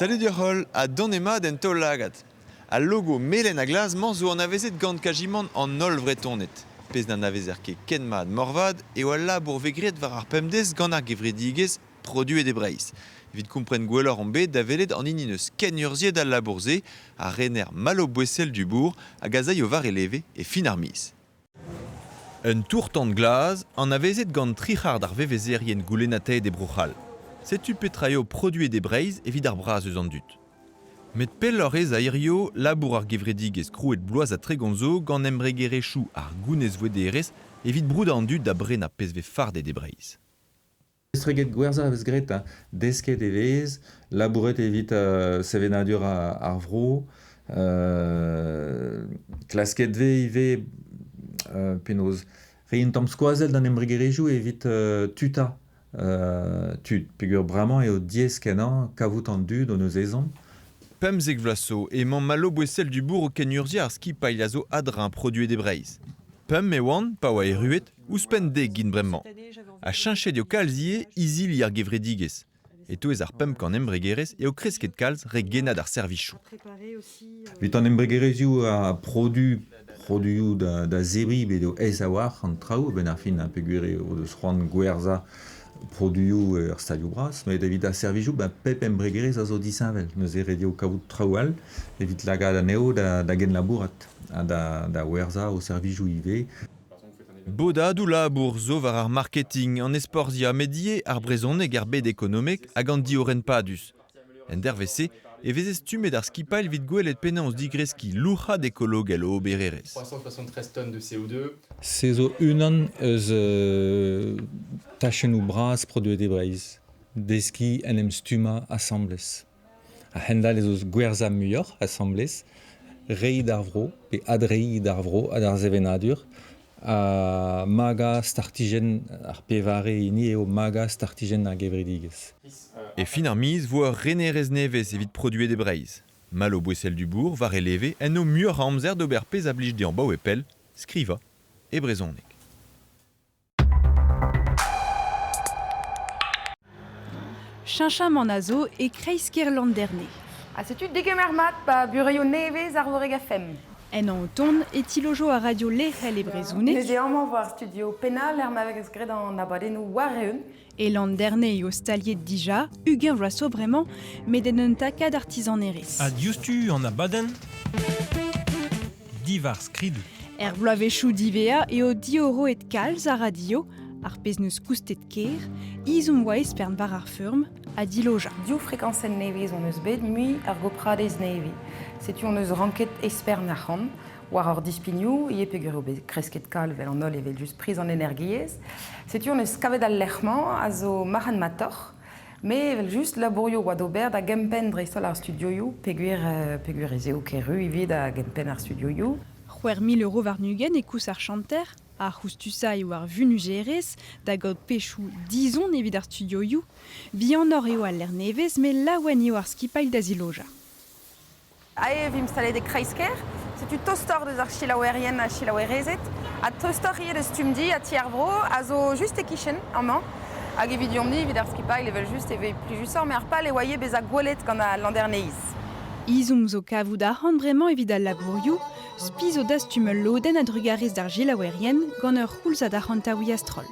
Salut deoc'h-holl ha donemat en taol-lagad. Al logo melen ha glas-mañ zo anavezet gant kajimant an holl Vretoned. Pezh n'anavezer ket ken mat moarvat eo al labour vez graet war ar pemdez gant ar gevredigezh Produet e Breizh. Evit kompren gwelloc'h omp bet da welet an hini 'neus kenurzhiet al labour-se, ar rener Malo Boessel-Dubourg, hag a zaio war e leve e fin ar miz. Un tour-tan glas anavezet gant tri c'hard ar vevezerien goulennataet e Bro-C'hall. Setu petra eo produet e Breizh evit ar braz eus an dud. Met pelloc'h ez a hirio labour ar gevredigezh krouet bloaz ha 30 zo gant embregerezhioù ar gounezvouederezh evit broudañ an dud da brenañ pezh 'vez fardet e Breizh. Estreget gwerzhañ a vez graet, hein. Desket e vez, labouret evit sevenadur ar vro, klasket 'vez ivez penaos reiñ un tamm skoazell d'an embregerezhioù evit tuta tud peogwir bremañ eo diaes-kenañ kavout an dud hon eus ezhomm. 15 vloaz zo emañ Malo Boessel-Dubourg o kenurzhiañ ar skipailh a zo a-dreñv produet e Breizh. Pemp e oant pa oa erruet, ouzhpenn dek int bremañ. Ha cheñchet eo kalz ivez izili ar gevredigezh. E-touez ar 500 embregerezh eo kresket kalz re gennad ar servijoù. Evit an embregerezhioù a produ produioù da zebriñ bet eo aes a-walc'h an traoù a-benn ar fin peogwir eo o deus c'hoant gwerzhañ produioù er stalioù bras met evit ar servijoù ben, pep embregerezh a zo disheñvel neuze ret eo kavout traoù all evit lakaat anezho da genlabourat ha da werzhañ o servijoù ivez. Bodadoù labour zo war ar marketing, an ezporzhiañ met ivez ar brezhoneg er bed ekonomek hag an diorren padus. En dervezh-se e veze stummet ar skipailh evit gwelet penaos digreskiñ louc'had ekologel o obererezh. 373 tonnes de CO2. Se zo unan eus tachennoù bras produet e Breizh, deskiñ en em stummañ asambles. A-hend-all ez eus gwerzhañ muioc'h asambles, reiñ d'ar vro pe adreiñ d'ar vro ha d'ar sevenadur ha magañ startijenn ar pevare hini eo magañ startijenn ar gevredigezh. E fin ar miz 'vo ur renerez nevez evit produet e Breizh. Malo Boessel-Dubourg war e leve en do muioc'h a amzer d'ober pezh a blij dezhañ 'baoe pell, skrivañ e brezhoneg. Cheñchamant a zo e-kreiz-kêr Landerne. Ha setu degemer mat 'ba burev nevez Arvorig FM. En anv-ton e tilojo ar radio lec'hel e brezhoneg. Neuze amañ war studio penal er ma vez graet an abadennoù war-eeun. E Landerne eo staliet dija, 20 vloaz zo bremañ, met en un takad artizanerezh. Ha diouzhtu an abadenn diwar skridoù. Er bloavezhioù diwezhañ eo diorroet kalz a radio, ar pezh n'eus koustet ker, izhomm oa espern war ar feurm ha dilojañ. Div frekañsenn nevez hon eus bet, mui ar gopradez nevez. Setu hon eus ranket espern arc'hant war hor dispignoù, ivez peogwir eo bet kresket kalz evel an holl evel-just priz an energiezh. Setu hon eus kavet al lec'h-mañ a zo marc'hadmatoc'h, met evel-just labourioù oa d'ober da gempenn dreist-holl ar studioioù peogwir peogwir ez eo ker-ru ivez da gempenn ar studioioù. 6000 euro warn-ugent e koust ar chanter, ar c'houstusañ eo ar vunujerezh da gaout pechoù dizon evit ar studioioù. Bihanoc'h eo al lec'h nevez met laouen eo ar skipailh da zilojañ. Aet e vimp staliet e kreiz-kêr. Setu tostoc'h deus ar selaouerien ha selaouerezed ha tostoc'h ivez deus Stumdi ha Ti ar Vro a zo just e-kichen amañ. Hag evit deomp-ni, evit ar skipailh evel-just e vez plijusoc'h met ar pal e oa ivez bezañ gwelet gant al Landerneiz. Ezhomm zo kavout arc'hant bremañ evit al labourioù. Spi zo dastum ul lodenn a-drugarez d'ar selaouerien gant ur c'houlzad arc'hantaouiñ a-stroll.